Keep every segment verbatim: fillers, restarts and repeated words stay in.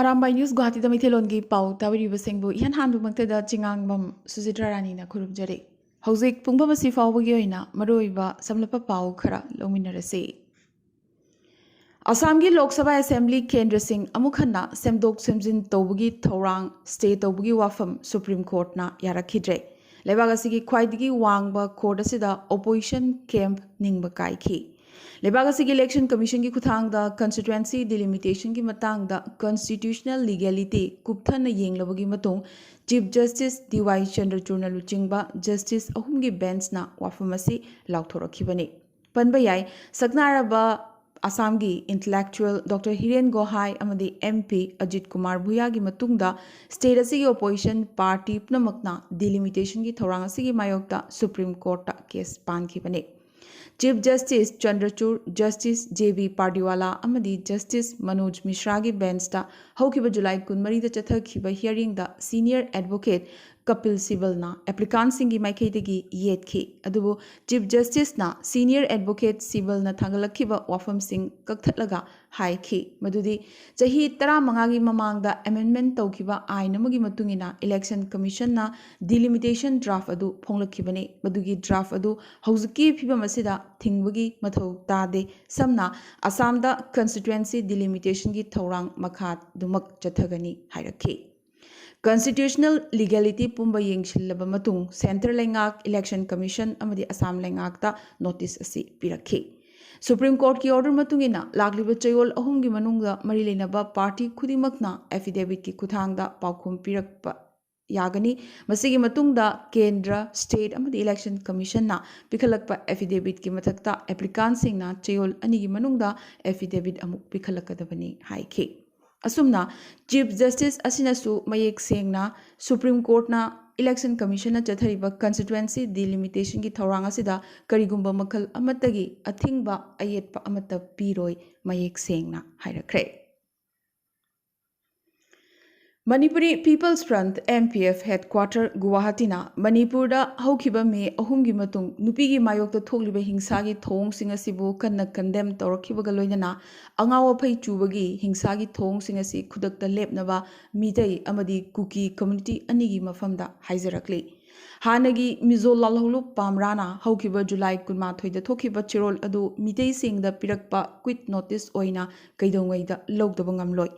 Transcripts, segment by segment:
Arambai news ꯒꯨꯋꯥꯍꯥꯇꯤꯗ ꯃꯩꯇꯩꯂꯣꯟꯒꯤ ꯄꯥꯎ ꯇꯥꯕꯤꯔꯤꯕꯁꯤꯡꯕꯨ ꯏꯍꯥꯟ ꯍꯥꯟꯕꯃꯛꯇꯗ ꯆꯤꯉꯥꯡꯕꯝ ꯁꯨꯖꯤꯇ꯭ꯔꯥ ꯔꯥꯅꯤꯅ ꯈꯨꯔꯨꯝꯖꯔꯤ꯫ ꯍꯧꯖꯤꯛ ꯄꯨꯡꯐꯝ ꯑꯁꯤ ꯐꯥꯎꯕꯒꯤ ꯑꯣꯏꯅ ꯃꯔꯨꯑꯣꯏꯕ ꯁꯝꯂꯞꯄ ꯄꯥꯎ ꯈꯔ ꯂꯧꯃꯤꯟꯅꯔꯁꯤ꯫ ꯑꯁꯥꯝꯒꯤ ꯂꯣꯛ ꯁꯚꯥ ꯑꯦꯁꯦꯝꯕ꯭ꯂꯤ ꯀꯦꯟꯗ꯭ꯔꯁꯤꯡ ꯑꯃꯨꯛ ꯍꯟꯅ ꯁꯦꯝꯗꯣꯛ ꯁꯦꯝꯖꯤꯟ ꯇꯧꯕꯒꯤ ꯊꯧꯔꯥꯡ ꯁ꯭ꯇꯦ ꯇꯧꯕꯒꯤ ꯋꯥꯐꯝ ꯁꯨꯄ꯭ꯔꯤꯝ ꯀꯣꯔꯠꯅ ꯌꯥꯔꯛꯈꯤꯗ꯭ꯔꯦ꯫ ꯂꯩꯕꯥꯛ ꯑꯁꯤꯒꯤ ꯈ꯭ꯋꯥꯏꯗꯒꯤ ꯋꯥꯡꯕ ꯀꯣꯔꯠ ꯑꯁꯤꯗ ꯑꯣꯄꯣꯖꯤꯁꯟ ꯀꯦꯝꯞ ꯅꯤꯡꯕ ꯀꯥꯏꯈꯤ꯫ ꯂꯩꯕꯥꯛ ꯑꯁꯤꯒꯤ ꯏꯂꯦꯛꯁꯟ ꯀꯃꯤꯁꯟꯒꯤ ꯈꯨꯠꯊꯥꯡꯗ ꯀꯟꯁꯇꯤꯇ꯭ꯋꯦꯟꯁꯤ ꯗꯤꯂꯤꯃꯤꯇꯦꯁꯟꯒꯤ ꯃꯇꯥꯡꯗ ꯀꯟꯁꯇꯤꯇ꯭ꯌꯨꯁꯅꯦꯜ ꯂꯤꯒꯦꯂꯤꯇꯤ ꯀꯨꯞꯊꯅ ꯌꯦꯡꯂꯕꯒꯤ ꯃꯇꯨꯡ ꯆꯤꯐ ꯖꯁꯇꯤꯁ ꯗꯤ ꯋꯥꯏ ꯆꯟꯗ꯭ꯔꯆꯨꯗꯅ ꯂꯨꯆꯤꯡꯕ ꯖꯁꯇꯤꯁ ꯑꯍꯨꯝꯒꯤ ꯕꯦꯟꯆꯅ ꯋꯥꯐꯝ ꯑꯁꯤ ꯂꯥꯎꯊꯣꯔꯛꯈꯤꯕꯅꯤ꯫ ꯄꯟꯕ ꯌꯥꯏ, ꯁꯛꯅꯥꯏꯔꯕ ꯑꯁꯥꯝꯒꯤ ꯏꯟꯇꯂꯦꯛꯆꯨꯑꯦꯜ ꯗꯣꯛꯇꯔ ꯍꯤꯔꯦꯟ ꯒꯣꯍꯥꯏ ꯑꯃꯗꯤ ꯑꯦꯝ ꯄꯤ ꯑꯖꯤꯠ ꯀꯨꯃꯥꯔ ꯚꯨꯌꯥꯒꯤ ꯃꯇꯨꯡꯗ ꯁ꯭ꯇꯦꯠ ꯑꯁꯤꯒꯤ ꯑꯣꯄꯣꯖꯤꯁꯟ ꯄꯥꯔꯇꯤ ꯄꯨꯝꯅꯃꯛꯅ ꯗꯤꯂꯤꯃꯤꯇꯦꯁꯟꯒꯤ ꯊꯧꯔꯥꯡ ꯑꯁꯤꯒꯤ ꯃꯥꯌꯣꯛꯇ ꯁꯨꯄ꯭ꯔꯤꯝ ꯀꯣꯔꯠꯇ ꯀꯦꯁ ꯄꯥꯟꯈꯤꯕꯅꯤ꯫ Chief justice Chandrachud, justice J B Pardiwala ꯑꯃꯗꯤ ꯖꯁꯇꯤꯁ ꯃꯅꯣꯖ ꯃꯤꯁ꯭ꯔꯥꯒꯤ ꯕꯦꯟꯆꯇ ꯍꯧꯈꯤꯕ ꯖꯨꯂꯥꯏ ꯀꯨꯟꯃꯔꯤꯗ ꯆꯠꯊꯈꯤꯕ ꯍꯤꯌꯔꯤꯡꯗ ꯁꯤꯅꯤꯌꯔ ꯑꯦꯗꯚꯣꯀꯦꯠ ꯀꯄꯤꯜ ꯁꯤꯕꯜꯅ ꯑꯦꯄ꯭ꯂꯤꯀꯥꯟꯁꯤꯡꯒꯤ ꯃꯥꯏꯀꯩꯗꯒꯤ ꯌꯦꯠꯈꯤ꯫ ꯑꯗꯨꯕꯨ ꯆꯤꯐ ꯖꯁꯇꯤꯁꯅ ꯁꯤꯅꯤꯌꯔ ꯑꯦꯗꯚꯣꯀꯦꯠ ꯁꯤꯕꯜꯅ ꯊꯥꯡꯒꯠꯂꯛꯈꯤꯕ ꯋꯥꯐꯝꯁꯤꯡ ꯀꯛꯊꯠꯂꯒ ꯍꯥꯏꯈꯤ ꯃꯗꯨꯗꯤ ꯆꯍꯤ ꯇꯔꯥꯃꯉꯥꯒꯤ ꯃꯃꯥꯡꯗ ꯑꯦꯃꯦꯟꯗꯃꯦꯟꯠ ꯇꯧꯈꯤꯕ ꯑꯥꯏꯟ ꯑꯃꯒꯤ ꯃꯇꯨꯡ ꯏꯟꯅ ꯏꯂꯦꯛꯁꯟ ꯀꯃꯤꯁꯟꯅ ꯗꯤꯂꯤꯃꯤꯇꯦꯁꯟ ꯗ꯭ꯔꯥꯐ ꯑꯗꯨ ꯐꯣꯡꯂꯛꯈꯤꯕꯅꯤ꯫ ꯃꯗꯨꯒꯤ ꯗ꯭ꯔꯥꯐ ꯑꯗꯨ ꯍꯧꯖꯤꯛꯀꯤ ꯐꯤꯕꯝ ꯑꯁꯤꯗ ꯊꯤꯡꯕꯒꯤ ꯃꯊꯧ ꯇꯥꯗꯦ꯫ ꯁꯝꯅ ꯑꯁꯥꯝꯗ ꯀꯟꯁꯇꯤꯇ꯭ꯋꯦꯟꯁꯤ ꯗꯤꯂꯤꯃꯤꯇꯦꯁꯟꯒꯤ ꯊꯧꯔꯥꯡ ꯃꯈꯥꯗꯨꯃꯛ ꯆꯠꯊꯒꯅꯤ ꯍꯥꯏꯔꯛꯈꯤ꯫ ꯀꯟꯁꯇꯤꯇ꯭ꯌꯨꯁꯅꯦꯜ ꯂꯤꯒꯦꯂꯤꯇꯤ ꯄꯨꯝꯕ ꯌꯦꯡꯁꯤꯜꯂꯕ ꯃꯇꯨꯡ ꯁꯦꯟꯇꯔ ꯂꯩꯉꯥꯛ, ꯏꯂꯦꯛꯁꯟ ꯀꯃꯤꯁꯟ ꯑꯃꯗꯤ ꯑꯁꯥꯝ ꯂꯩꯉꯥꯛꯇ ꯅꯣꯇꯤꯁ ꯑꯁꯤ ꯄꯤꯔꯛꯈꯤ꯫ ꯁꯨꯄ꯭ꯔꯤꯝ ꯀꯣꯔꯠꯀꯤ ꯑꯣꯔꯗꯔ ꯃꯇꯨꯡ ꯏꯟꯅ ꯂꯥꯛꯂꯤꯕ ꯆꯌꯣꯜ ꯑꯍꯨꯝꯒꯤ ꯃꯅꯨꯡꯗ ꯃꯔꯤ ꯂꯩꯅꯕ ꯄꯥꯔꯇꯤ ꯈꯨꯗꯤꯡꯃꯛꯅ ꯑꯦꯐꯤꯗꯦꯕꯤꯠꯀꯤ ꯈꯨꯠꯊꯥꯡꯗ ꯄꯥꯎꯈꯨꯝ ꯄꯤꯔꯛꯄ ꯌꯥꯒꯅꯤ꯫ ꯃꯁꯤꯒꯤ ꯃꯇꯨꯡꯗ ꯀꯦꯟꯗ꯭ꯔ, ꯁ꯭ꯇꯦꯠ ꯑꯃꯗꯤ ꯏꯂꯦꯛꯁꯟ ꯀꯃꯤꯁꯟꯅ ꯄꯤꯈꯠꯂꯛꯄ ꯑꯦꯐꯤꯗꯦꯕꯤꯠꯀꯤ ꯃꯊꯛꯇ ꯑꯦꯄ꯭ꯂꯤꯀꯥꯟꯁꯤꯡꯅ ꯆꯌꯣꯜ ꯑꯅꯤꯒꯤ ꯃꯅꯨꯡꯗ ꯑꯦꯐꯤꯗꯦꯕꯤꯠ ꯑꯃꯨꯛ ꯄꯤꯈꯠꯂꯛꯀꯗꯕꯅꯤ ꯍꯥꯏꯈꯤ꯫ ꯑꯁꯨꯝꯅ ꯆꯤꯐ ꯖꯁꯇꯤꯁ ꯑꯁꯤꯅꯁꯨ ꯃꯌꯦꯛ ꯁꯦꯡꯅ ꯁꯨꯄ꯭ꯔꯤꯝ ꯀꯣꯔꯠꯅ ꯏꯂꯦꯛꯁꯟ ꯀꯃꯤꯁꯟꯅ ꯆꯠꯊꯔꯤꯕ ꯀꯟꯁꯇꯤꯇ꯭ꯋꯦꯟꯁꯤ ꯗꯤꯂꯤꯃꯤꯇꯦꯁꯟꯒꯤ ꯊꯧꯔꯥꯡ ꯑꯁꯤꯗ ꯀꯔꯤꯒꯨꯝꯕ ꯃꯈꯜ ꯑꯃꯠꯇꯒꯤ ꯑꯊꯤꯡꯕ ꯑꯌꯦꯠꯄ ꯑꯃꯠꯇ ꯄꯤꯔꯣꯏ ꯃꯌꯦꯛ ꯁꯦꯡꯅ ꯍꯥꯏꯔꯛꯈ꯭ꯔꯦ꯫ Manipuri People's Front, M P F headquarter Guwahati ꯅ ꯃꯅꯤꯄꯨꯔꯗ ꯍꯧꯈꯤꯕ ꯃꯦ ꯑꯍꯨꯝꯒꯤ ꯃꯇꯨꯡ ꯅꯨꯄꯤꯒꯤ ꯃꯥꯌꯣꯛꯇ ꯊꯣꯛꯂꯤꯕ ꯍꯤꯡꯁꯥꯒꯤ ꯊꯧꯑꯣꯡꯁꯤꯡ ꯑꯁꯤꯕꯨ ꯀꯟꯅ condemn ꯇꯧꯔꯛꯈꯤꯕꯒ ꯂꯣꯏꯅꯅ ꯑꯉꯥꯎ ꯑꯐꯩ ꯆꯨꯕꯒꯤ ꯍꯤꯡꯁꯥꯒꯤ ꯊꯧꯑꯣꯡꯁꯤꯡ ꯑꯁꯤ ꯈꯨꯗꯛꯇ ꯂꯦꯞꯅꯕ ꯃꯤꯇꯩ ꯑꯃꯗꯤ ꯀꯨꯀꯤ community ꯑꯅꯤꯒꯤ ꯃꯐꯝꯗ ꯍꯥꯏꯖꯔꯛꯂꯤ꯫ ꯍꯥꯟꯅꯒꯤ ꯃꯤꯖꯣ ꯂꯥꯜꯍꯧꯂꯨꯞ ꯄꯥꯝꯔꯥꯅ ꯍꯧꯈꯤꯕ ꯖꯨꯂꯥꯏ ꯀꯨꯟꯃꯥꯊꯣꯏꯗ ꯊꯣꯛꯈꯤꯕ ꯆꯦꯔꯣꯜ ꯑꯗꯨ ꯃꯤꯇꯩꯁꯤꯡꯗ ꯄꯤꯔꯛꯄ quit notice ꯑꯣꯏꯅ ꯀꯩꯗꯧꯉꯩꯗ ꯂꯧꯗꯕ ꯉꯝꯂꯣꯏ꯫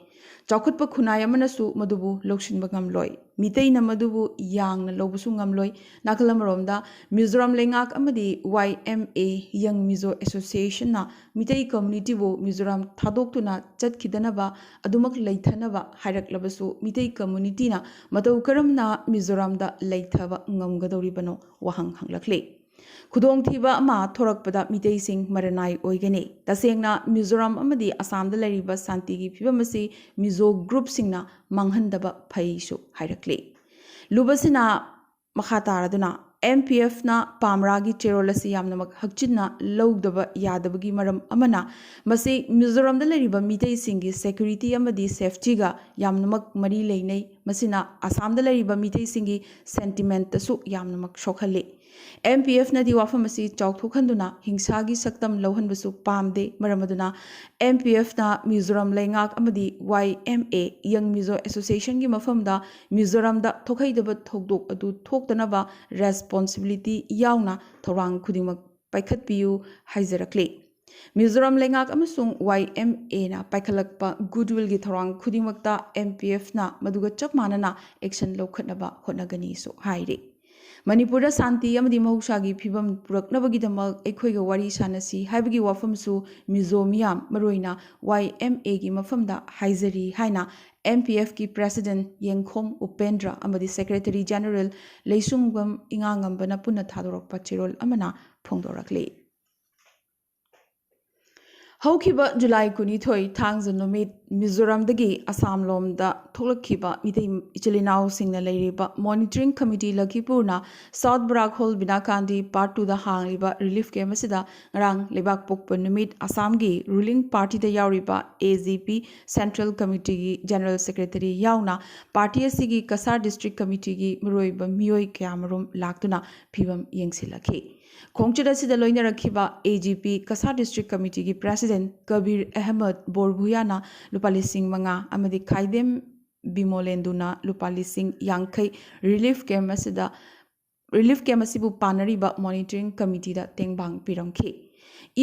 ꯆꯥꯎꯈꯠꯄ ꯈꯨꯟꯅꯥꯏ ꯑꯃꯅꯁꯨ ꯃꯗꯨꯕꯨ ꯂꯧꯁꯤꯟꯕ ꯉꯝꯂꯣꯏ꯫ ꯃꯤꯇꯩꯅ ꯃꯗꯨꯕꯨ ꯌꯥꯡꯅ ꯂꯧꯕꯁꯨ ꯉꯝꯂꯣꯏ꯫ ꯅꯥꯀꯜ ꯑꯃꯔꯣꯝꯗ ꯃꯤꯖꯣꯔꯥꯝ ꯂꯩꯉꯥꯛ ꯑꯃꯗꯤ Y M A, Young Mizo Association ꯅ ꯃꯤꯇꯩ community ꯕꯨ ꯃꯤꯖꯣꯔꯥꯝ ꯊꯥꯗꯣꯛꯇꯨꯅ ꯆꯠꯈꯤꯗꯅꯕ, ꯑꯗꯨꯃꯛ ꯂꯩꯊꯅꯕ ꯍꯥꯏꯔꯛꯂꯕꯁꯨ ꯃꯤꯇꯩ community ꯅ ꯃꯇꯧ ꯀꯔꯝꯅ ꯃꯤꯖꯣꯔꯥꯝꯗ ꯂꯩꯊꯕ ꯉꯝꯒꯗꯧꯔꯤꯕꯅꯣ ꯋꯥꯍꯪ ꯍꯪꯂꯛꯂꯤ꯫ ꯈꯨꯗꯣꯡꯊꯤꯕ ꯑꯃ ꯊꯣꯔꯛꯄꯗ ꯃꯤꯇꯩꯁꯤꯡ ꯃꯔꯅꯥꯏ ꯑꯣꯏꯒꯅꯤ꯫ ꯇꯁꯦꯡꯅ ꯃꯤꯖꯣꯔꯥꯝ ꯑꯃꯗꯤ ꯑꯁꯥꯝꯗ ꯂꯩꯔꯤꯕ ꯁꯥꯟꯇꯤꯒꯤ ꯐꯤꯕꯝ ꯑꯁꯤ ꯃꯤꯖꯣ group ꯁꯤꯡꯅ ꯃꯥꯡꯍꯟꯗꯕ ꯐꯩꯁꯨ ꯍꯥꯏꯔꯛꯂꯤ꯫ ꯂꯨꯕꯁꯤꯅ ꯃꯈꯥ ꯇꯥꯔꯗꯨꯅ M P F ꯅ ꯄꯥꯝꯔꯥꯒꯤ ꯆꯦꯔꯣꯜ ꯑꯁꯤ ꯌꯥꯝꯅꯃꯛ ꯍꯛꯆꯤꯟꯅ ꯂꯧꯗꯕ ꯌꯥꯗꯕꯒꯤ ꯃꯔꯝ ꯑꯃꯅ ꯃꯁꯤ ꯃꯤꯖꯣꯔꯥꯝꯗ ꯂꯩꯔꯤꯕ ꯃꯤꯇꯩꯁꯤꯡꯒꯤ security ꯑꯃꯗꯤ safety ꯒ ꯌꯥꯝꯅꯃꯛ ꯃꯔꯤ ꯂꯩꯅꯩ꯫ ꯃꯁꯤꯅ ꯑꯁꯥꯝꯗ ꯂꯩꯔꯤꯕ ꯃꯤꯇꯩꯁꯤꯡꯒꯤ sentiment ꯇꯁꯨ ꯌꯥꯝꯅꯃꯛ ꯁꯣꯛꯍꯜꯂꯤ꯫ M P F ꯅꯗꯤ ꯋꯥꯐꯝ ꯑꯁꯤ ꯆꯥꯎꯊꯣꯛꯍꯟꯗꯨꯅ ꯍꯤꯡꯁꯥꯒꯤ ꯁꯛꯇꯝ ꯂꯧꯍꯟꯕꯁꯨ ꯄꯥꯝꯗꯦ꯫ ꯃꯔꯝ ꯑꯗꯨꯅ M P F ꯅ ꯃꯤꯖꯣꯔꯥꯝ ꯂꯩꯉꯥꯛ ꯑꯃꯗꯤ Y M A, Young Mizo Association ꯒꯤ ꯃꯐꯝꯗ ꯃꯤꯖꯣꯔꯥꯝꯗ ꯊꯣꯛꯍꯩꯗꯕ ꯊꯧꯗꯣꯛ ꯑꯗꯨ ꯊꯣꯛꯇꯅꯕ responsibility ꯌꯥꯎꯅ ꯊꯧꯔꯥꯡ ꯈꯨꯗꯤꯡꯃꯛ ꯄꯥꯏꯈꯠꯄꯤꯌꯨ ꯍꯥꯏꯖꯔꯛꯂꯤ꯫ ꯃꯤꯖꯣꯔꯥꯝ ꯂꯩꯉꯥꯛ ꯑꯃꯁꯨꯡ Y M A ꯅ ꯄꯥꯏꯈꯠꯂꯛꯄ goodwill ꯒꯤ ꯊꯧꯔꯥꯡ ꯈꯨꯗꯤꯡꯃꯛꯇ M P F ꯅ ꯃꯗꯨꯒ ꯆꯞ ꯃꯥꯟꯅꯅ action ꯂꯧꯈꯠꯅꯕ ꯍꯣꯠꯅꯒꯅꯤꯁꯨ ꯍꯥꯏꯔꯤ꯫ ꯃꯅꯤꯄꯨꯔꯗ ꯁꯥꯟꯇꯤ ꯑꯃꯗꯤ ꯃꯍꯧꯁꯥꯒꯤ ꯐꯤꯕꯝ ꯄꯨꯔꯛꯅꯕꯒꯤꯗꯃꯛ ꯑꯩꯈꯣꯏꯒ ꯋꯥꯔꯤ ꯁꯥꯅꯁꯤ ꯍꯥꯏꯕꯒꯤ ꯋꯥꯐꯝꯁꯨ ꯃꯤꯖꯣ ꯃꯤꯌꯥꯝ, ꯃꯔꯨꯑꯣꯏꯅ Y M A ꯒꯤ ꯃꯐꯝꯗ ꯍꯥꯏꯖꯔꯤ ꯍꯥꯏꯅ M P F ꯀꯤ president ꯌꯦꯡꯈꯣꯝ ꯎꯄꯦꯟꯗ꯭ꯔ ꯑꯃꯗꯤ secretary general ꯂꯩꯁꯨꯡꯕꯝ ꯏꯉꯥꯉꯝꯕꯅ ꯄꯨꯟꯅ ꯊꯥꯗꯣꯔꯛꯄ ꯆꯦꯔꯣꯜ ꯑꯃꯅ ꯐꯣꯡꯗꯣꯔꯛꯂꯤ꯫ ꯍꯧꯈꯤꯕ ꯖꯨꯂꯥꯏ ꯀꯨꯟꯅꯤꯊꯣꯏ ꯊꯥꯡꯖ ꯅꯨꯃꯤꯠ ꯃꯤꯖꯣꯔꯥꯝꯗꯒꯤ ꯑꯁꯥꯝ ꯂꯣꯝꯗ ꯊꯣꯛꯂꯛꯈꯤꯕ ꯃꯤꯇꯩ ꯏꯆꯤꯜ ꯏꯅꯥꯎꯁꯤꯡꯅ ꯂꯩꯔꯤꯕ ꯃꯣꯅꯤꯇꯔꯤꯡ ꯀꯃꯤꯇꯤ ꯂꯈꯤꯄꯨꯔꯅ ꯁꯥꯎꯠ ꯕꯔꯥꯛ ꯍꯣꯜ ꯕꯤꯅꯥꯀꯥꯟꯗꯤ ꯄꯥꯔꯠ ꯇꯨꯗ ꯍꯥꯡꯂꯤꯕ ꯔꯤꯂꯤꯐ ꯀꯦꯝꯞ ꯑꯁꯤꯗ ꯉꯔꯥꯡ ꯂꯩꯕꯥꯛ ꯄꯣꯛꯄ ꯅꯨꯃꯤꯠ ꯑꯁꯥꯝꯒꯤ ꯔꯨꯂꯤꯡ ꯄꯥꯔꯇꯤꯗ ꯌꯥꯎꯔꯤꯕ ꯑꯦ ꯖꯤ ꯄꯤ, ꯁꯦꯟꯇ꯭ꯔꯦꯜ ꯀꯃꯤꯇꯤꯒꯤ ꯖꯦꯅꯔꯦꯜ ꯁꯦꯀ꯭ꯔꯦꯇꯔꯤ ꯌꯥꯎꯅ ꯄꯥꯔꯇꯤ ꯑꯁꯤꯒꯤ ꯀꯁꯥꯔ ꯗꯤꯁꯇ꯭ꯔꯤꯛ ꯀꯃꯤꯇꯤꯒꯤ ꯃꯔꯨꯑꯣꯏꯕ ꯃꯤꯑꯣꯏ ꯀꯌꯥꯃꯔꯨꯝ ꯂꯥꯛꯇꯨꯅ ꯐꯤꯕꯝ ꯌꯦꯡꯁꯤꯜꯂꯛꯈꯤ꯫ ꯈꯣꯡꯆꯠ ꯑꯁꯤꯗ ꯂꯣꯏꯅꯔꯛꯈꯤꯕ A G P Cachar district ꯀꯃꯤꯇꯤꯒꯤ ꯄ꯭ꯔꯦꯁꯤꯗꯦꯟ ꯀꯕꯤꯔ ꯑꯍꯃꯗ ꯕꯣꯔꯚꯨꯌꯥꯅ ꯂꯨꯄꯥ ꯂꯤꯁꯤꯡ ꯃꯉꯥ ꯑꯃꯗꯤ ꯈꯥꯏꯗꯦꯝ ꯕꯤꯃꯣꯂꯦꯟꯗꯨꯅ ꯂꯨꯄꯥ ꯂꯤꯁꯤꯡ ꯌꯥꯡꯈꯩ ꯔꯤꯂꯤꯐ ꯀꯦꯝꯞ ꯑꯁꯤꯗ, ꯔꯤꯂꯤꯐ ꯀꯦꯝꯞ ꯑꯁꯤꯕꯨ ꯄꯥꯟꯅꯔꯤꯕ ꯃꯣꯅꯤꯇꯔꯤꯡ ꯀꯃꯤꯇꯤꯗ ꯇꯦꯡꯕꯥꯡ ꯄꯤꯔꯝꯈꯤ꯫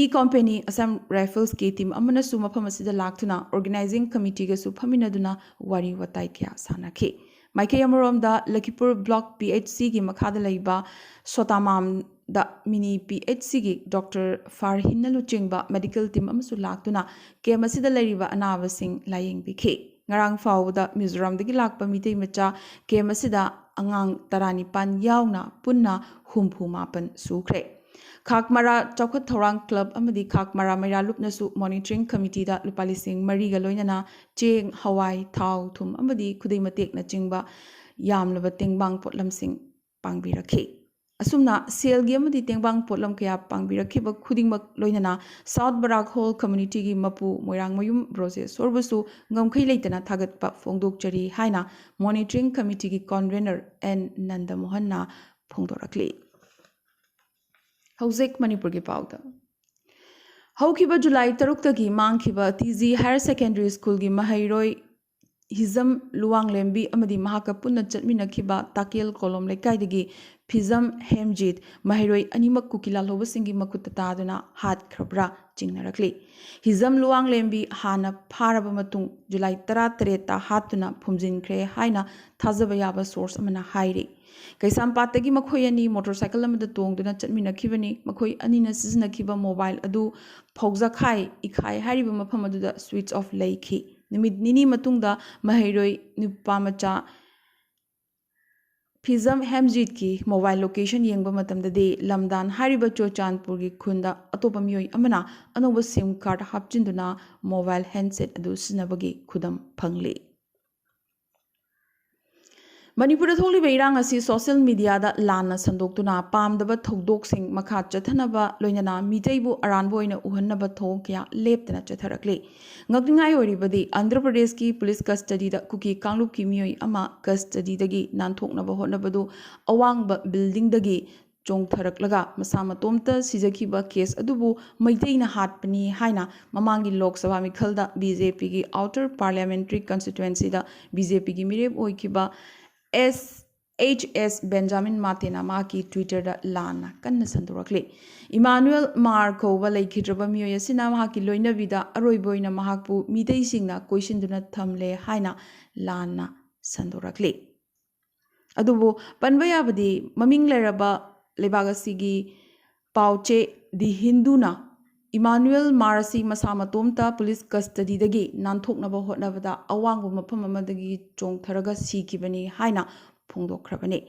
ꯏ ꯀꯣꯝꯄꯦꯅꯤ ꯑꯁꯥꯝ ꯔꯥꯏꯐꯜꯁꯀꯤ ꯇꯤꯝ ꯑꯃꯅꯁꯨ ꯃꯐꯝ ꯑꯁꯤꯗ ꯂꯥꯛꯇꯨꯅ ꯑꯣꯔꯒꯅꯥꯏꯖꯤꯡ ꯀꯃꯤꯇꯤꯒꯁꯨ ꯐꯝꯃꯤꯟꯅꯗꯨꯅ ꯋꯥꯔꯤ ꯋꯥꯇꯥꯏ ꯀꯌꯥ ꯁꯥꯟꯅꯈꯤ꯫ ꯃꯥꯏꯀꯩ ꯑꯃꯔꯣꯝꯗ ꯂꯈꯤꯄꯨꯔ ꯕ꯭ꯂꯣꯛ ꯄꯤ ꯑꯩꯆ ꯁꯤꯒꯤ ꯃꯈꯥꯗ ꯂꯩꯕ ꯁꯣꯇꯥꯃꯥꯝꯗ ꯃꯤꯅꯤ ꯄꯤ ꯑꯩꯆ ꯁꯤꯒꯤ ꯗꯣꯛꯇꯔ ꯐꯥꯔꯍꯤꯟꯅ ꯂꯨꯆꯤꯡꯕ ꯃꯦꯗꯤꯀꯦꯜ ꯇꯤꯝ ꯑꯃꯁꯨ ꯂꯥꯛꯇꯨꯅ ꯀꯦꯝꯞ ꯑꯁꯤꯗ ꯂꯩꯔꯤꯕ ꯑꯅꯥꯕꯁꯤꯡ ꯂꯥꯌꯦꯡꯕꯤꯈꯤ꯫ ꯉꯔꯥꯡ ꯐꯥꯎꯕꯗ ꯃꯤꯖꯣꯔꯥꯝꯗꯒꯤ ꯂꯥꯛꯄ ꯃꯤꯇꯩ ꯃꯆꯥ ꯀꯦꯝꯞ ꯑꯁꯤꯗ ꯑꯉꯥꯡ ꯇꯔꯥꯅꯤꯄꯥꯟ ꯌꯥꯎꯅ ꯄꯨꯟꯅ ꯍꯨꯝꯐꯨ ꯃꯥꯄꯟ ꯁꯨꯈ꯭ꯔꯦ꯫ ꯈꯥꯛꯃꯔꯥ ꯆꯥꯎꯈꯠ ꯊꯧꯔꯥꯡ ꯀ꯭ꯂꯕ ꯑꯃꯗꯤ ꯈꯥꯛꯃꯔꯥ ꯃꯩꯔꯥ ꯂꯨꯞꯅꯁꯨ ꯃꯣꯅꯤꯇꯔꯤꯡ ꯀꯃꯤꯇꯤꯗ ꯂꯨꯄꯥ ꯂꯤꯁꯤꯡ ꯃꯔꯤꯒ ꯂꯣꯏꯅꯅ ꯆꯦꯡ, ꯍꯋꯥꯏ, ꯊꯥꯎ, ꯊꯨꯝ ꯑꯃꯗꯤ ꯈꯨꯗꯩ ꯃꯇꯦꯛꯅꯆꯤꯡꯕ ꯌꯥꯝꯂꯕ ꯇꯦꯡꯕꯥꯡ ꯄꯣꯠꯂꯝꯁꯤꯡ ꯄꯥꯡꯕꯤꯔꯛꯈꯤ꯫ ꯑꯁꯨꯝꯅ ꯁꯦꯜꯒꯤ ꯑꯃꯗꯤ ꯇꯦꯡꯕꯥꯡ ꯄꯣꯠꯂꯝ ꯀꯌꯥ ꯄꯥꯡꯕꯤꯔꯛꯈꯤꯕ ꯈꯨꯗꯤꯡꯃꯛ ꯂꯣꯏꯅꯅ ꯁꯥꯎꯠ ꯕꯔꯥꯛ ꯍꯣꯜ ꯀꯝꯃ꯭ꯌꯨꯅꯤꯇꯤꯒꯤ ꯃꯄꯨ ꯃꯣꯏꯔꯥꯡꯃꯌꯨꯝ ꯕ꯭ꯔꯣꯖꯦꯁꯣꯔꯕꯨꯁꯨ ꯉꯝꯈꯩ ꯂꯩꯇꯅ ꯊꯥꯒꯠꯄ ꯐꯣꯡꯗꯣꯛꯆꯔꯤ ꯍꯥꯏꯅ ꯃꯣꯅꯤꯇꯔꯤꯡ ꯀꯃꯤꯇꯤꯒꯤ ꯀꯟꯚꯦꯅꯔ ꯑꯦꯟ ꯅꯟꯗꯃꯣꯍꯟꯅ ꯐꯣꯡꯗꯣꯔꯛꯂꯤ꯫ ꯍꯧꯖꯤꯛ ꯃꯅꯤꯄꯨꯔꯒꯤ ꯄꯥꯎꯗ꯫ ꯍꯧꯈꯤꯕ ꯖꯨꯂꯥꯏ ꯇꯔꯨꯛꯇꯒꯤ ꯃꯥꯡꯈꯤꯕ ꯇꯤ ꯖꯤ ꯍꯥꯌꯔ ꯁꯦꯀꯦꯟꯗꯔꯤ ꯁ꯭ꯀꯨꯜꯒꯤ ꯃꯍꯩꯔꯣꯏ ꯍꯤꯖꯝ ꯂꯨꯋꯥꯡꯂꯦꯝꯕꯤ ꯑꯃꯗꯤ ꯃꯍꯥꯛꯀ ꯄꯨꯟꯅ ꯆꯠꯃꯤꯟꯅꯈꯤꯕ ꯇꯥꯀꯦꯜ ꯀꯣꯂꯣꯝ ꯂꯩꯀꯥꯏꯗꯒꯤ ꯐꯤꯖꯝ ꯍꯦꯝꯖꯤꯠ ꯃꯍꯩꯔꯣꯏ ꯑꯅꯤꯃꯛ ꯀꯨꯀꯤ ꯂꯥꯜꯍꯧꯕꯁꯤꯡꯒꯤ ꯃꯈꯨꯠꯇ ꯇꯥꯗꯨꯅ ꯍꯥꯠꯈ꯭ꯔꯕ꯭ꯔꯥ ꯆꯤꯡꯅꯔꯛꯂꯤ꯫ ꯍꯤꯖꯝ ꯂꯨꯋꯥꯡꯂꯦꯝꯕꯤ ꯍꯥꯟꯅ ꯐꯥꯔꯕ ꯃꯇꯨꯡ ꯖꯨꯂꯥꯏ ꯇꯔꯥꯇꯔꯦꯠꯇ ꯍꯥꯠꯇꯨꯅ ꯐꯨꯝꯖꯤꯟꯈ꯭ꯔꯦ ꯍꯥꯏꯅ ꯊꯥꯖꯕ ꯌꯥꯕ ꯁꯣꯔꯁ ꯑꯃꯅ ꯍꯥꯏꯔꯤ꯫ ꯀꯩꯁꯥꯝꯄꯥꯠꯇꯒꯤ ꯃꯈꯣꯏ ꯑꯅꯤ ꯃꯣꯇꯣꯔꯁꯥꯏꯀꯜ ꯑꯃꯗ ꯇꯣꯡꯗꯨꯅ ꯆꯠꯃꯤꯟꯅꯈꯤꯕꯅꯤ꯫ ꯃꯈꯣꯏ ꯑꯅꯤꯅ ꯁꯤꯖꯤꯟꯅꯈꯤꯕ ꯃꯣꯕꯥꯏꯜ ꯑꯗꯨ ꯐꯧꯖꯈꯥꯏ ꯏꯈꯥꯏ ꯍꯥꯏꯔꯤꯕ ꯃꯐꯝ ꯑꯗꯨꯗ ꯁ꯭ꯋꯤꯆ ꯑꯣꯐ ꯂꯩꯈꯤ꯫ ꯅꯨꯃꯤꯠ ꯅꯤꯅꯤ ꯃꯇꯨꯡꯗ ꯃꯍꯩꯔꯣꯏ ꯅꯨꯄꯥ ꯃꯆꯥ ꯐꯤꯖꯝ ꯍꯦꯝꯖꯤꯠꯀꯤ ꯃꯣꯕꯥꯏꯜ ꯂꯣꯀꯦꯁꯟ ꯌꯦꯡꯕ ꯃꯇꯝꯗꯗꯤ ꯂꯝꯗꯥꯟ ꯍꯥꯏꯔꯤꯕ ꯆꯨꯔꯆꯥꯟꯄꯨꯔꯒꯤ ꯈꯨꯟꯗ ꯑꯇꯣꯞꯄ ꯃꯤꯑꯣꯏ ꯑꯃꯅ ꯑꯅꯧꯕ ꯁꯤꯝ ꯀꯥꯔꯗ ꯍꯥꯞꯆꯤꯟꯗꯨꯅ ꯃꯣꯕꯥꯏꯜ ꯍꯦꯟꯁꯦꯠ ꯑꯗꯨ ꯁꯤꯖꯤꯟꯅꯕꯒꯤ ꯈꯨꯗꯝ ꯐꯪꯂꯤ꯫ ꯃꯅꯤꯄꯨꯔꯗ ꯊꯣꯛꯂꯤꯕ ꯏꯔꯥꯡ ꯑꯁꯤ ꯁꯣꯁꯤꯌꯦꯜ ꯃꯤꯗꯤꯌꯥꯗ ꯂꯥꯟꯅ ꯁꯟꯗꯣꯛꯇꯨꯅ ꯄꯥꯝꯗꯕ ꯊꯧꯗꯣꯛꯁꯤꯡ ꯃꯈꯥ ꯆꯠꯊꯅꯕ ꯂꯣꯏꯅꯅ ꯃꯤꯇꯩꯕꯨ ꯑꯔꯥꯟꯕ ꯑꯣꯏꯅ ꯎꯍꯟꯅꯕ ꯊꯧꯑꯣꯡ ꯀꯌꯥ ꯂꯦꯞꯇꯅ ꯆꯠꯊꯔꯛꯂꯤ꯫ ꯉꯛꯅꯤꯡꯉꯥꯏ ꯑꯣꯏꯔꯤꯕꯗꯤ ꯑꯟꯙ꯭ꯔ ꯄ꯭ꯔꯗꯦꯁꯀꯤ ꯄꯨꯂꯤꯁ ꯀꯁꯇꯗꯤꯗ ꯀꯨꯀꯤ ꯀꯥꯡꯂꯨꯞꯀꯤ ꯃꯤꯑꯣꯏ ꯑꯃ ꯀꯁꯇꯗꯤꯗꯒꯤ ꯅꯥꯟꯊꯣꯛꯅꯕ ꯍꯣꯠꯅꯕꯗꯨ ꯑꯋꯥꯡꯕ ꯕꯤꯜꯗꯤꯡꯗꯒꯤ ꯆꯣꯡꯊꯔꯛꯂꯒ ꯃꯁꯥ ꯃꯇꯣꯝꯇ ꯁꯤꯖꯈꯤꯕ ꯀꯦꯁ ꯑꯗꯨꯕꯨ ꯃꯩꯇꯩꯅ ꯍꯥꯠꯄꯅꯤ ꯍꯥꯏꯅ ꯃꯃꯥꯡꯒꯤ ꯂꯣꯛ ꯁꯚꯥ ꯃꯤꯈꯜꯗ ꯕꯤ ꯖꯦ ꯄꯤꯒꯤ ꯑꯥꯎꯇꯔ ꯄꯥꯔꯂꯤꯌꯥꯃꯦꯟꯇꯔꯤ ꯀꯟꯁꯇꯤꯇ꯭ꯋꯦꯟꯁꯤꯗ ꯕꯤ ꯖꯦ ꯄꯤꯒꯤ ꯃꯤꯔꯦꯞ ꯑꯣꯏꯈꯤꯕ ꯑꯦꯁ ꯑꯩꯆ ꯑꯦꯁ ꯕꯦꯟꯖꯥꯃꯤꯟ ꯃꯥꯇꯦꯅ ꯃꯍꯥꯛꯀꯤ ꯇ꯭ꯋꯤꯇꯔꯗ ꯂꯥꯟꯅ ꯀꯟꯅ ꯁꯟꯗꯣꯔꯛꯂꯤ꯫ ꯏꯃꯥꯅꯨꯑꯦꯜ ꯃꯥꯔ ꯀꯧꯕ ꯂꯩꯈꯤꯗ꯭ꯔꯕ ꯃꯤꯑꯣꯏ ꯑꯁꯤꯅ ꯃꯍꯥꯛꯀꯤ ꯂꯣꯏꯅꯕꯤꯗ ꯑꯔꯣꯏꯕ ꯑꯣꯏꯅ ꯃꯍꯥꯛꯄꯨ ꯃꯤꯇꯩꯁꯤꯡꯅ ꯀꯣꯏꯁꯤꯟꯗꯨꯅ ꯊꯝꯂꯦ ꯍꯥꯏꯅ ꯂꯥꯟꯅ ꯁꯟꯗꯣꯔꯛꯂꯤ꯫ ꯑꯗꯨꯕꯨ ꯄꯟꯕ ꯌꯥꯕꯗꯤ ꯃꯃꯤꯡ ꯂꯩꯔꯕ ꯂꯩꯕꯥꯛ ꯑꯁꯤꯒꯤ ꯄꯥꯎꯆꯦ ꯗꯤ ꯍꯤꯟꯗꯨꯅ ꯏꯃꯥꯅꯨꯑꯦꯜ ꯃꯥꯔ ꯑꯁꯤ ꯃꯁꯥ ꯃꯇꯣꯝꯇ ꯄꯨꯂꯤꯁ ꯀꯁꯇꯗꯤꯗꯒꯤ ꯅꯥꯟꯊꯣꯛꯅꯕ ꯍꯣꯠꯅꯕꯗ ꯑꯋꯥꯡꯕ ꯃꯐꯝ ꯑꯃꯗꯒꯤ ꯆꯣꯡꯊꯔꯒ ꯁꯤꯈꯤꯕꯅꯤ ꯍꯥꯏꯅ ꯐꯣꯡꯗꯣꯛꯈ꯭ꯔꯕꯅꯤ꯫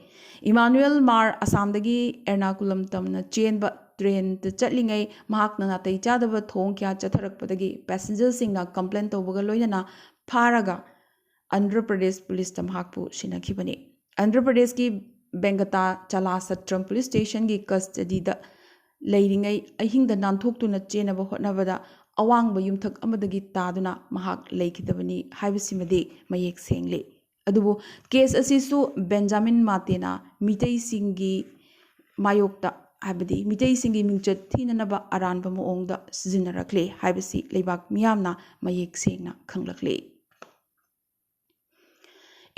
ꯏꯃꯥꯅꯨꯑꯦꯜ ꯃꯥꯔ ꯑꯁꯥꯝꯗꯒꯤ ꯑꯦꯔꯅꯥꯀꯨꯂꯝ ꯇꯝꯅ ꯆꯦꯟꯕ ꯇ꯭ꯔꯦꯟꯗ ꯆꯠꯂꯤꯉꯩ ꯃꯍꯥꯛꯅ ꯅꯥꯇꯩ ꯆꯥꯗꯕ ꯊꯧꯑꯣꯡ ꯀꯌꯥ ꯆꯠꯊꯔꯛꯄꯗꯒꯤ ꯄꯦꯁꯦꯟꯖꯔꯁꯤꯡꯅ ꯀꯝꯄ꯭ꯂꯦꯟ ꯇꯧꯕꯒ ꯂꯣꯏꯅꯅ ꯐꯥꯔꯒ ꯑꯟꯙ꯭ꯔ ꯄ꯭ꯔꯗꯦꯁ ꯄꯨꯂꯤꯁꯇ ꯃꯍꯥꯛꯄꯨ ꯁꯤꯟꯅꯈꯤꯕꯅꯤ꯫ ꯑꯟꯙ꯭ꯔ ꯄ꯭ꯔꯗꯦꯁꯀꯤ ꯕꯦꯡꯒꯇꯥ ꯆꯂꯥ ꯁꯠꯇ꯭ꯔꯝ ꯄꯨꯂꯤꯁ ꯁ꯭ꯇꯦꯁꯟꯒꯤ ꯀꯁꯇꯗꯤꯗ ꯂꯩꯔꯤꯉꯩ ꯑꯍꯤꯡꯗ ꯅꯥꯟꯊꯣꯛꯇꯨꯅ ꯆꯦꯟꯅꯕ ꯍꯣꯠꯅꯕꯗ ꯑꯋꯥꯡꯕ ꯌꯨꯝꯊꯛ ꯑꯃꯗꯒꯤ ꯇꯥꯗꯨꯅ ꯃꯍꯥꯛ ꯂꯩꯈꯤꯗꯕꯅꯤ ꯍꯥꯏꯕꯁꯤꯃꯗꯤ ꯃꯌꯦꯛ ꯁꯦꯡꯂꯤ꯫ ꯑꯗꯨꯕꯨ ꯀꯦꯁ ꯑꯁꯤꯁꯨ ꯕꯦꯟꯖꯥꯃꯤꯟ ꯃꯥꯇꯦꯅ ꯃꯤꯇꯩꯁꯤꯡꯒꯤ ꯃꯥꯌꯣꯛꯇ, ꯍꯥꯏꯕꯗꯤ ꯃꯤꯇꯩꯁꯤꯡꯒꯤ ꯃꯤꯡꯆꯠ ꯊꯤꯅꯅꯕ ꯑꯔꯥꯟꯕ ꯃꯑꯣꯡꯗ ꯁꯤꯖꯤꯟꯅꯔꯛꯂꯦ ꯍꯥꯏꯕꯁꯤ ꯂꯩꯕꯥꯛ ꯃꯤꯌꯥꯝꯅ ꯃꯌꯦꯛ ꯁꯦꯡꯅ ꯈꯪꯂꯛꯂꯤ꯫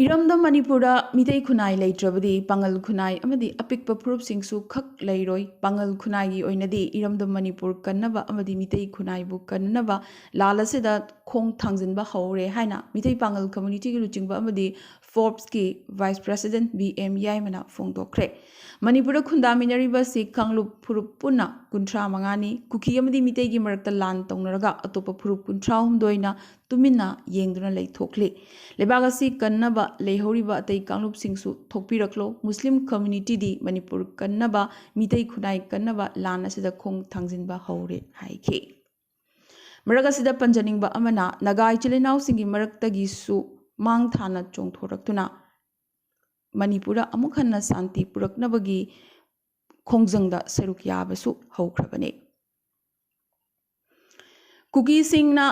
ꯏꯔꯝꯗꯝ ꯃꯅꯤꯄꯨꯔꯗ ꯃꯤꯇꯩ ꯈꯨꯟꯅꯥꯏ ꯂꯩꯇ꯭ꯔꯕꯗꯤ ꯄꯥꯉꯜ ꯈꯨꯟꯅꯥꯏ ꯑꯃꯗꯤ ꯑꯄꯤꯛꯄ ꯐꯨꯔꯨꯞꯁꯤꯡꯁꯨ ꯈꯛ ꯂꯩꯔꯣꯏ꯫ ꯄꯥꯉꯜ ꯈꯨꯟꯅꯥꯏꯒꯤ ꯑꯣꯏꯅꯗꯤ ꯏꯔꯝꯗꯝ ꯃꯅꯤꯄꯨꯔ ꯀꯟꯅꯕ ꯑꯃꯗꯤ ꯃꯤꯇꯩ ꯈꯨꯟꯅꯥꯏꯕꯨ ꯀꯟꯅꯅꯕ ꯂꯥꯟ ꯑꯁꯤꯗ ꯈꯣꯡ ꯊꯥꯡꯖꯤꯟꯕ ꯍꯧꯔꯦ ꯍꯥꯏꯅ ꯃꯤꯇꯩ ꯄꯥꯉꯜ ꯀꯝꯃ꯭ꯌꯨꯅꯤꯇꯤꯒꯤ ꯂꯨꯆꯤꯡꯕ ꯑꯃꯗꯤ ꯐꯣꯔꯕꯁꯀꯤ ꯚꯥꯏꯁ ꯄ꯭ꯔꯦꯁꯤꯗꯦꯟꯠ ꯕꯤ ꯑꯦꯝ ꯌꯥꯏꯃꯅ ꯐꯣꯡꯗꯣꯛꯈ꯭ꯔꯦ꯫ ꯃꯅꯤꯄꯨꯔꯗ ꯈꯨꯟꯗꯥꯃꯤꯟꯅꯔꯤꯕ ꯑꯁꯤ ꯀꯥꯡꯂꯨꯞ ꯐꯨꯔꯨꯞ ꯄꯨꯟꯅ ꯀꯨꯟꯊ꯭ꯔꯥ ꯃꯉꯥꯅꯤ꯫ ꯀꯨꯀꯤ ꯑꯃꯗꯤ ꯃꯤꯇꯩꯒꯤ ꯃꯔꯛꯇ ꯂꯥꯟ ꯇꯧꯅꯔꯒ ꯑꯇꯣꯞꯄ ꯐꯨꯔꯨꯞ ꯀꯨꯟꯊ꯭ꯔꯥ ꯍꯨꯝꯗꯣꯏꯅ ꯇꯨꯃꯤꯟꯅ ꯌꯦꯡꯗꯨꯅ ꯂꯩꯊꯣꯛꯂꯤ꯫ ꯂꯩꯕꯥꯛ ꯑꯁꯤ ꯀꯟꯅꯕ ꯂꯩꯍꯧꯔꯤꯕ ꯑꯇꯩ ꯀꯥꯡꯂꯨꯞꯁꯤꯡꯁꯨ ꯊꯣꯛꯄꯤꯔꯛꯂꯣ꯫ ꯃꯨꯁꯂꯤꯝ ꯀꯝꯃ꯭ꯌꯨꯅꯤꯇꯤꯗꯤ ꯃꯅꯤꯄꯨꯔ ꯀꯟꯅꯕ, ꯃꯤꯇꯩ ꯈꯨꯟꯅꯥꯏ ꯀꯟꯅꯕ ꯂꯥꯟ ꯑꯁꯤꯗ ꯈꯣꯡ ꯊꯥꯡꯖꯤꯟꯕ ꯍꯧꯔꯦ ꯍꯥꯏꯈꯤ꯫ ꯃꯔꯛ ꯑꯁꯤꯗ ꯄꯟꯖꯅꯤꯡꯕ ꯑꯃꯅ, ꯅꯥꯒꯥ ꯏꯆꯤꯜ ꯏꯅꯥꯎꯁꯤꯡꯒꯤ ꯃꯔꯛꯇꯒꯤꯁꯨ ꯃꯥꯡ ꯊꯥꯅ ꯆꯣꯡꯊꯣꯔꯛꯇꯨꯅ ꯃꯅꯤꯄꯨꯔꯗ ꯑꯃꯨꯛ ꯍꯟꯅ ꯁꯥꯟꯇꯤ ꯄꯨꯔꯛꯅꯕꯒꯤ ꯈꯣꯡꯖꯪꯗ ꯁꯔꯨꯛ ꯌꯥꯕꯁꯨ ꯍꯧꯈ꯭ꯔꯕꯅꯤ꯫ ꯀꯨꯀꯤꯁꯤꯡꯅ,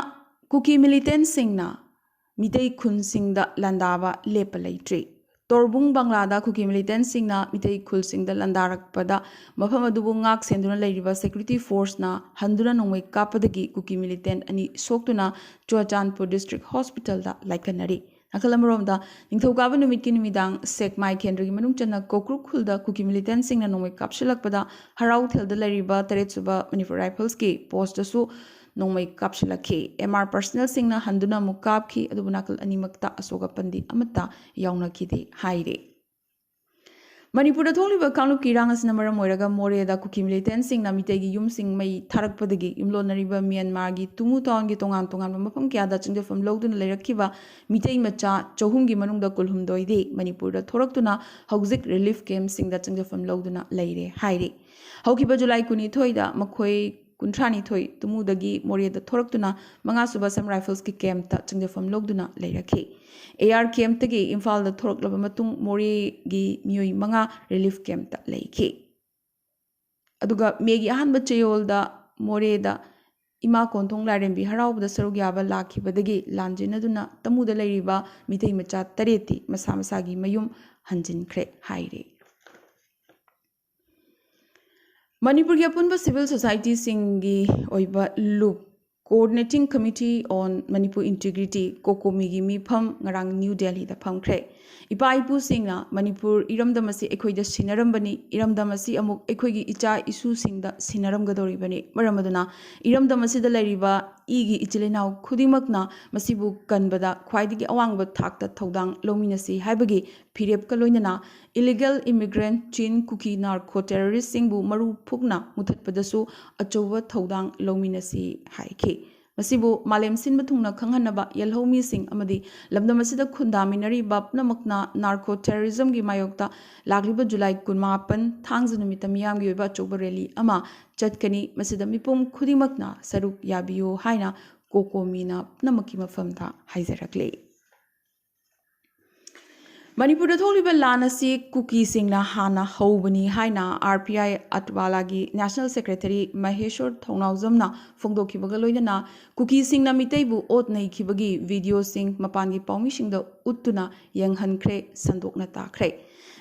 ꯀꯨꯀꯤ ꯃꯤꯂꯤꯇꯦꯟꯠꯁꯤꯡꯅ ꯃꯤꯇꯩ ꯈꯨꯟꯁꯤꯡꯗ ꯂꯥꯟꯗꯥꯕ ꯂꯦꯞꯄ ꯂꯩꯇ꯭ꯔꯤ꯫ ꯇꯣꯔꯕꯨꯡ ꯕꯪꯂꯥꯗ ꯀꯨꯀꯤ ꯃꯤꯂꯤꯇꯦꯟꯠꯁꯤꯡꯅ ꯃꯤꯇꯩ ꯈꯨꯜꯁꯤꯡꯗ ꯂꯥꯟꯗꯥꯔꯛꯄꯗ ꯃꯐꯝ ꯑꯗꯨꯕꯨ ꯉꯥꯛ ꯁꯦꯟꯗꯨꯅ ꯂꯩꯔꯤꯕ ꯁꯦꯀ꯭ꯌꯨꯔꯤꯇꯤ ꯐꯣꯔꯁꯅ ꯍꯟꯗꯨꯅ ꯅꯣꯡꯃꯩ ꯀꯥꯞꯄꯗꯒꯤ ꯀꯨꯀꯤ ꯃꯤꯂꯤꯇꯦꯟꯠ ꯑꯅꯤ ꯁꯣꯛꯇꯨꯅ ꯆꯨꯔꯆꯥꯟꯄꯨꯔ ꯗꯤꯁꯇ꯭ꯔꯤꯛ ꯍꯣꯁꯄꯤꯇꯥꯜꯗ ꯂꯥꯏꯀꯠꯅꯔꯤ꯫ ꯅꯥꯀꯜ ꯑꯃꯔꯣꯝꯗ, ꯅꯤꯡꯊꯧꯀꯥꯕ ꯅꯨꯃꯤꯠꯀꯤ ꯅꯨꯃꯤꯗꯥꯡ ꯁꯦꯛꯃꯥꯏ ꯀꯦꯟꯗ꯭ꯔꯒꯤ ꯃꯅꯨꯡ ꯆꯟꯅ ꯀꯣꯀ꯭ꯔꯨꯛ ꯈꯨꯜꯗ ꯀꯨꯀꯤ ꯃꯤꯂꯤꯇꯦꯟꯠꯁꯤꯡꯅ ꯅꯣꯡꯃꯩ ꯀꯥꯞꯁꯤꯜꯂꯛꯄꯗ ꯍꯔꯥꯎꯊꯦꯜꯗ ꯂꯩꯔꯤꯕ ꯇꯔꯦꯠ ꯁꯨꯕ ꯃꯅꯤꯄꯨꯔ ꯔꯥꯏꯐꯜꯁꯀꯤ ꯄꯣꯁꯇꯁꯨ ꯅꯣꯡꯃꯩ ꯀꯥꯞꯁꯤꯜꯂꯛꯈꯤ꯫ ꯑꯦꯝ ꯑꯥꯔ ꯄꯔꯁꯅꯦꯜꯁꯤꯡꯅ ꯍꯟꯗꯨꯅ ꯑꯃꯨꯛ ꯀꯥꯞꯈꯤ, ꯑꯗꯨꯕꯨ ꯅꯥꯀꯜ ꯑꯅꯤꯃꯛꯇ ꯑꯁꯣꯛ ꯑꯄꯟꯗꯤ ꯑꯃꯠꯇ ꯌꯥꯎꯅꯈꯤꯗꯦ ꯍꯥꯏꯔꯤ꯫ ꯃꯅꯤꯄꯨꯔꯗ ꯊꯣꯛꯂꯤꯕ ꯀꯥꯡꯂꯨꯞꯀꯤ ꯏꯔꯥꯡ ꯑꯁꯤꯅ ꯃꯔꯝ ꯑꯣꯏꯔꯒ ꯃꯣꯔꯦꯗ ꯀꯨꯀꯤ ꯃꯤꯂꯤꯇꯦꯟꯠꯁꯤꯡꯅ ꯃꯤꯇꯩꯒꯤ ꯌꯨꯝꯁꯤꯡ ꯃꯩ ꯊꯥꯔꯛꯄꯗꯒꯤ ꯌꯨꯝꯂꯣꯟꯅꯔꯤꯕ ꯃ꯭ꯌꯥꯟꯃꯥꯔꯒꯤ ꯇꯨꯃꯨ ꯇꯥꯎꯟꯒꯤ ꯇꯣꯉꯥꯟ ꯇꯣꯉꯥꯟꯕ ꯃꯐꯝ ꯀꯌꯥꯗ ꯆꯪꯖꯐꯝ ꯂꯧꯗꯨꯅ ꯂꯩꯔꯛꯈꯤꯕ ꯃꯤꯇꯩ ꯃꯆꯥ ꯆꯍꯨꯝꯒꯤ ꯃꯅꯨꯡꯗ ꯀꯨꯟꯍꯨꯝꯗꯣꯏꯗꯤ ꯃꯅꯤꯄꯨꯔꯗ ꯊꯣꯔꯛꯇꯨꯅ ꯍꯧꯖꯤꯛ ꯔꯤꯂꯤꯐ ꯀꯦꯝꯞꯁꯤꯡꯗ ꯆꯪꯖꯐꯝ ꯂꯧꯗꯨꯅ ꯂꯩꯔꯦ ꯍꯥꯏꯔꯤ꯫ ꯍꯧꯈꯤꯕ ꯖꯨꯂꯥꯏ ꯀꯨꯟꯅꯤꯊꯣꯏꯗ ꯃꯈꯣꯏ ꯀꯨꯟꯊ꯭ꯔꯥꯅꯤꯊꯣꯏ ꯇꯨꯃꯨꯗꯒꯤ ꯃꯣꯔꯦꯗ ꯊꯣꯔꯛꯇꯨꯅ ꯃꯉꯥꯁꯨꯕ ꯑꯁꯥꯝ ꯔꯥꯏꯐꯜꯁꯀꯤ ꯀꯦꯝꯞꯇ ꯆꯪꯖꯐꯝ ꯂꯧꯗꯨꯅ ꯂꯩꯔꯛꯈꯤ꯫ ꯑꯦ ꯑꯥꯔ ꯀꯦꯝꯞꯇꯒꯤ ꯏꯝꯐꯥꯜꯗ ꯊꯣꯔꯛꯂꯕ ꯃꯇꯨꯡ ꯃꯣꯔꯦꯒꯤ ꯃꯤꯑꯣꯏ ꯃꯉꯥ ꯔꯤꯂꯤꯐ ꯀꯦꯝꯞꯇ ꯂꯩꯈꯤ꯫ ꯑꯗꯨꯒ ꯃꯦꯒꯤ ꯑꯍꯥꯟꯕ ꯆꯌꯣꯜꯗ ꯃꯣꯔꯦꯗ ꯏꯃꯥ ꯀꯣꯟꯊꯣꯡ ꯂꯥꯏꯔꯦꯝꯕꯤ ꯍꯔꯥꯎꯕꯗ ꯁꯔꯨꯛ ꯌꯥꯕ ꯂꯥꯛꯈꯤꯕꯗꯒꯤ ꯂꯥꯟꯖꯦꯟꯅꯗꯨꯅ ꯇꯃꯨꯗ ꯂꯩꯔꯤꯕ ꯃꯤꯇꯩ ꯃꯆꯥ ꯇꯔꯦꯠꯇꯤ ꯃꯁꯥ ꯃꯁꯥꯒꯤ ꯃꯌꯨꯝ ꯍꯟꯖꯤꯟꯈ꯭ꯔꯦ ꯍꯥꯏꯔꯤ꯫ ꯃꯅꯤꯄꯨꯔꯒꯤ ꯑꯄꯨꯟꯕ ꯁꯤꯚꯤꯜ ꯁꯣꯁꯥꯏꯇꯤꯁꯤꯡꯒꯤ ꯑꯣꯏꯕ ꯂꯨꯞ, Coordinating Committee on Manipur Integrity, ꯀꯣꯀꯣꯃꯤꯒꯤ ꯃꯤꯐꯝ ꯉꯔꯥꯡ ꯅ꯭ꯌꯨ ꯗꯦꯜꯂꯤꯗ ꯐꯝꯈ꯭ꯔꯦ꯫ ꯏꯄꯥ ꯏꯄꯨꯁꯤꯡꯅ ꯃꯅꯤꯄꯨꯔ ꯏꯔꯝꯗꯝ ꯑꯁꯤ ꯑꯩꯈꯣꯏꯗ ꯁꯤꯟꯅꯔꯝꯕꯅꯤ, ꯏꯔꯝꯗꯝ ꯑꯁꯤ ꯑꯃꯨꯛ ꯑꯩꯈꯣꯏꯒꯤ ꯏꯆꯥ ꯏꯁꯨꯁꯤꯡꯗ ꯁꯤꯟꯅꯔꯝꯒꯗꯧꯔꯤꯕꯅꯤ꯫ ꯃꯔꯝ ꯑꯗꯨꯅ ꯏꯔꯝꯗꯝ ꯑꯁꯤꯗ ꯂꯩꯔꯤꯕ ꯏꯒꯤ ꯏꯆꯤꯜ ꯏꯅꯥꯎ ꯈꯨꯗꯤꯡꯃꯛꯅ ꯃꯁꯤꯕꯨ ꯀꯟꯕꯗ ꯈ꯭ꯋꯥꯏꯗꯒꯤ ꯑꯋꯥꯡꯕ ꯊꯥꯛꯇ ꯊꯧꯗꯥꯡ ꯂꯧꯃꯤꯟꯅꯁꯤ ꯍꯥꯏꯕꯒꯤ ꯐꯤꯔꯦꯞꯀ ꯂꯣꯏꯅꯅ illegal immigrant Chin Kuki narco terroristꯁꯤꯡꯕꯨ ꯃꯔꯨ ꯐꯨꯛꯅ ꯃꯨꯊꯠꯄꯗꯁꯨ ꯑꯆꯧꯕ ꯊꯧꯗꯥꯡ ꯂꯧꯃꯤꯟꯅꯁꯤ ꯍꯥꯏꯈꯤ꯫ ꯃꯁꯤꯕꯨ ꯃꯥꯂꯦꯝ ꯁꯤꯟꯕ ꯊꯨꯡꯅ ꯈꯪꯍꯟꯅꯕ ꯌꯦꯜꯍꯧꯃꯤꯁꯤꯡ ꯑꯃꯗꯤ ꯂꯝꯗꯝ ꯑꯁꯤꯗ ꯈꯨꯟꯗꯥꯃꯤꯟꯅꯔꯤꯕ ꯄꯨꯝꯅꯃꯛꯅ narco terrorismꯒꯤ ꯃꯥꯌꯣꯛꯇ ꯂꯥꯛꯂꯤꯕ ꯖꯨꯂꯥꯏ ꯀꯨꯟꯃꯥꯄꯟ ꯊꯥꯡꯖ ꯅꯨꯃꯤꯠꯇ ꯃꯤꯌꯥꯝꯒꯤ ꯑꯣꯏꯕ ꯑꯆꯧꯕ rally ꯑꯃ ꯆꯠꯀꯅꯤ꯫ ꯃꯁꯤꯗ ꯃꯤꯄꯨꯝ ꯈꯨꯗꯤꯡꯃꯛꯅ ꯁꯔꯨꯛ ꯌꯥꯕꯤꯌꯨ ꯍꯥꯏꯅ ꯀꯣꯀꯣꯃꯤꯅ ꯄꯨꯝꯅꯃꯛꯀꯤ ꯃꯐꯝꯗ ꯍꯥꯏꯖꯔꯛꯂꯤ꯫ ꯃꯅꯤꯄꯨꯔꯗ ꯊꯣꯛꯂꯤꯕ ꯂꯥꯟ ꯑꯁꯤ ꯀꯨꯀꯤꯁꯤꯡꯅ ꯍꯥꯟꯅ ꯍꯧꯕꯅꯤ ꯍꯥꯏꯅ R P I ꯑꯇ꯭ꯋꯥꯂꯥꯒꯤ National Secretary ꯃꯍꯦꯁ꯭ꯋꯔ ꯊꯧꯅꯥꯎꯖꯝꯅ ꯐꯣꯡꯗꯣꯛꯈꯤꯕꯒ ꯂꯣꯏꯅꯅ ꯀꯨꯀꯤꯁꯤꯡꯅ ꯃꯤꯇꯩꯕꯨ ꯑꯣꯠ ꯅꯩꯈꯤꯕꯒꯤ videoꯁꯤꯡ ꯃꯄꯥꯟꯒꯤ ꯄꯥꯎꯃꯤꯁꯤꯡꯗ ꯎꯠꯇꯨꯅ ꯌꯦꯡꯍꯟꯈ꯭ꯔꯦ, ꯁꯟꯗꯣꯛꯅ ꯇꯥꯈ꯭ꯔꯦ꯫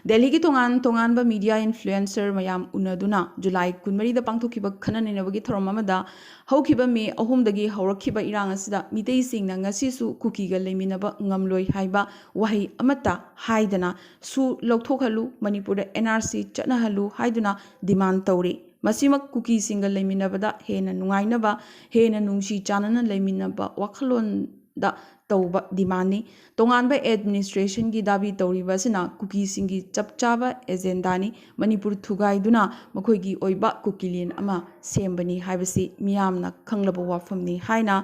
ꯗꯦꯜꯂꯤꯒꯤ ꯇꯣꯉꯥꯟ ꯇꯣꯉꯥꯟꯕ media influencer ꯃꯌꯥꯝ ꯎꯅꯗꯨꯅ ꯖꯨꯂꯥꯏ ꯀꯨꯟꯃꯔꯤꯗ ꯄꯥꯡꯊꯣꯛꯈꯤꯕ ꯈꯟꯅ ꯅꯩꯅꯕꯒꯤ ꯊꯧꯔꯝ ꯑꯃꯗ ꯍꯧꯈꯤꯕ ꯃꯦ ꯑꯍꯨꯝꯗꯒꯤ ꯍꯧꯔꯛꯈꯤꯕ ꯏꯔꯥꯡ ꯑꯁꯤꯗ ꯃꯤꯇꯩꯁꯤꯡꯅ ꯉꯁꯤꯁꯨ ꯀꯨꯀꯤꯒ ꯂꯩꯃꯤꯟꯅꯕ ꯉꯝꯂꯣꯏ ꯍꯥꯏꯕ ꯋꯥꯍꯩ ꯑꯃꯠꯇ ꯍꯥꯏꯗꯅ ꯁꯨ ꯂꯧꯊꯣꯛꯍꯜꯂꯨ, ꯃꯅꯤꯄꯨꯔꯗ N R C ꯆꯠꯅꯍꯜꯂꯨ ꯍꯥꯏꯗꯨꯅ demand ꯇꯧꯔꯤ꯫ ꯃꯁꯤꯃꯛ ꯀꯨꯀꯤꯁꯤꯡꯒ ꯂꯩꯃꯤꯟꯅꯕꯗ ꯍꯦꯟꯅ ꯅꯨꯡꯉꯥꯏꯅꯕ, ꯍꯦꯟꯅ ꯅꯨꯡꯁꯤ ꯆꯥꯟꯅꯅ ꯂꯩꯃꯤꯟꯅꯕ ꯋꯥꯈꯜꯂꯣꯟꯗ ꯇꯧꯕ demandꯅꯤ꯫ ꯇꯣꯉꯥꯟꯕ administrationꯒꯤ ꯗꯥꯕꯤ ꯇꯧꯔꯤꯕ ꯑꯁꯤꯅ ꯀꯨꯀꯤꯁꯤꯡꯒꯤ ꯆꯞ ꯆꯥꯕ agendaꯅꯤ꯫ ꯃꯅꯤꯄꯨꯔ ꯊꯨꯒꯥꯏꯗꯨꯅ ꯃꯈꯣꯏꯒꯤ ꯑꯣꯏꯕ ꯀꯨꯀꯤꯂꯦꯟ ꯑꯃ ꯁꯦꯝꯕꯅꯤ ꯍꯥꯏꯕꯁꯤ ꯃꯤꯌꯥꯝꯅ ꯈꯪꯂꯕ ꯋꯥꯐꯝꯅꯤ ꯍꯥꯏꯅ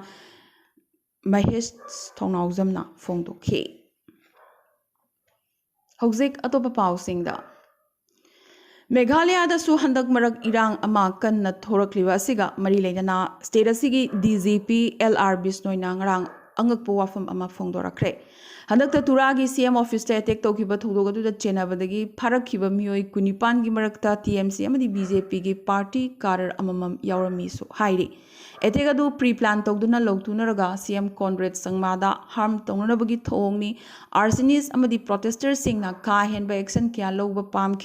ꯃꯍꯦꯁ ꯊꯧꯅꯥꯎꯖꯝꯅ ꯐꯣꯡꯗꯣꯛꯈꯤ꯫ ꯍꯧꯖꯤꯛ ꯑꯇꯣꯞꯄ ꯄꯥꯎꯁꯤꯡꯗ, ꯃꯦꯘꯥꯂꯌꯥꯗꯁꯨ ꯍꯟꯗꯛ ꯃꯔꯛ ꯏꯔꯥꯡ ꯑꯃ ꯀꯟꯅ ꯊꯣꯔꯛꯂꯤꯕ ꯑꯁꯤꯒ ꯃꯔꯤ ꯂꯩꯅꯅ state ꯑꯁꯤꯒꯤ D G P L R ꯕꯤꯁꯅꯣꯏꯅ ꯉꯔꯥꯡ ꯑꯉꯛꯄ ꯋꯥꯐꯝ ꯑꯃ ꯐꯣꯡꯗꯣꯔꯛꯈ꯭ꯔꯦ꯫ ꯍꯟꯗꯛꯇ ꯇꯨꯔꯥꯒꯤ C M officeꯇ attack ꯇꯧꯈꯤꯕ ꯊꯧꯗꯣꯛ ꯑꯗꯨꯗ ꯆꯦꯟꯅꯕꯗꯒꯤ ꯐꯥꯔꯛꯈꯤꯕ ꯃꯤꯑꯣꯏ ꯀꯨꯟꯅꯤꯄꯥꯟꯒꯤ ꯃꯔꯛꯇ T M C ꯑꯃꯗꯤ B J Pꯒꯤ party cadre ꯑꯃꯃꯝ ꯌꯥꯎꯔꯝꯃꯤꯁꯨ ꯍꯥꯏꯔꯤ꯫ Attack ꯑꯗꯨ pre-plan ꯇꯧꯗꯨꯅ ꯂꯧꯊꯨꯅꯔꯒ C M ꯀꯣꯟꯔꯦꯗ ꯁꯪꯃꯥꯗ harm ꯇꯧꯅꯅꯕꯒꯤ ꯊꯧꯑꯣꯡꯅꯤ꯫ Arsonist ꯑꯃꯗꯤ protesters ꯁꯤꯡꯅ ꯀꯥ ꯍꯦꯟꯕ action ꯀꯌꯥ ꯂꯧꯕ ꯄꯥꯝꯈꯤ꯫